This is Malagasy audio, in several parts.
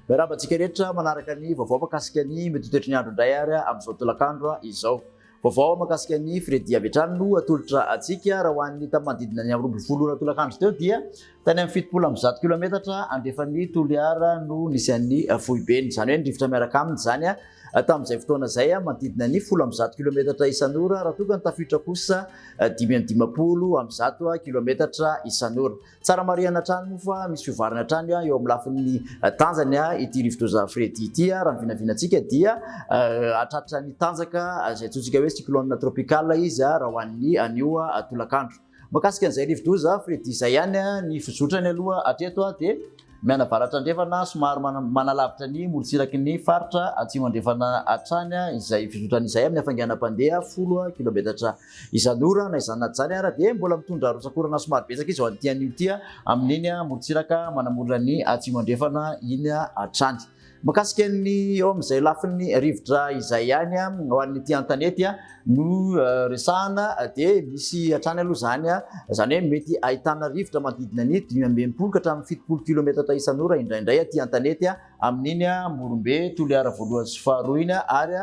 Miarahaba antsika rehetra manaraka ny vaovao mahakasika ny mety ho toetry ny andro indray ary amin'izao tolakandro izao. Vaovao mahakasika ny Freddy avy hatrany no atolotra antsika. Raha ho an'ny tamin'ny manodidina ny 12 ora tolakandro teo dia tany amin'ny 170 kilometatra andrefan'ny Toliara no nisy an'ny foibeny. Izany hoe ny rivotra miaraka aminy izany tamin'izay fotoana izay manodidina ny 110 kilometatra isan'ora raha toa ka ny tafiotra kosa 155 kilometatra isan'ora. Tsara marihana hatrany moa fa misy fivoarana hatrany eo amin'ny lafiny tanjany ity rivodoza Freddy ity. Raha ny vinavinantsika dia hahatratra ny tanjaka izay antsointsika hoe cyclone tropical izy raha ho an'ny anio tolakandro. Mahakasika an'izay rivodoza Freddy izay ihany ny fizotrany aloha hatreto dia mianavaratra andrefana somary manalavitra ny morontsiraky ny faritra atsimo andrefana hatrany izay fizotrany izay amin'ny hafainganam-pandeha 10 kilometatra Isan'ora na izany na tsy izany ara dia mbola mitondra rotsak'orana somary betsaka izy ho an'ity anio ity amin'iny morontsiraka manamorona ny atsimo andrefana iny hatrany. Mahakasika ny eo amin'izay lafiny rivotra izay ihany ho an'ity an-tanety no resahana dia misy hatrany aloha izany, izany hoe mety ahitana rivotra manodidina ny 65 ka hatramin'ny 70 kilometatra isan'ora indraindray aty an-tanety amin'iny Morombe Toliara voalohany sy faharoa iny ary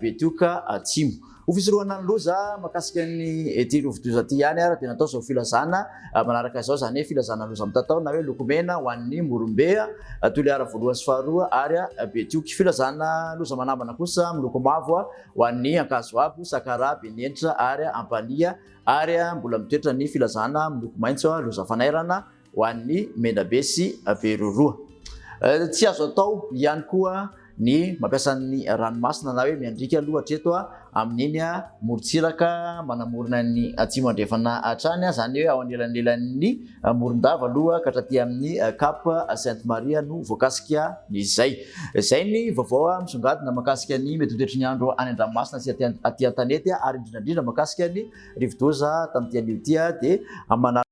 Betioka Atsimo. Ho fisorohana ny loza mahakasika ny ity rivodoza ity ihany ary dia natao izao filazana manaraka izao, izany hoe filazana loza mitatao na hoe loko mena ho an'ny Morombe, Toliara voalohany sy faharoa ary Betioky. Filazana loza manambana kosa miloko mavo ho an'ny Ankazoabo, Sakaraha, Benenitra ary Ampanihy ary mbola mitoetra ny filazana miloko maitso loza fanairana ho an'ny Menabe sy Beroroha. Tsy azo atao ihany koa ny mampiasa ny ranomasina na hoe miandriaka aloha hatreto amin'iny morontsiraka manamorona ny atsimo andrefana hatrany, izany hoe ao anelanelan'ny Morondava aloha ka hatraty amin'ny Cap Sainte Marie no voakasika izay. Izay ny vaovao misongadina mahakasika ny mety ho toetry ny andro any an-dranomasina sy aty an-tanety ary indrindra indrindra mahakasika ny rivodoza tamin'ity anio ity dia manaraka.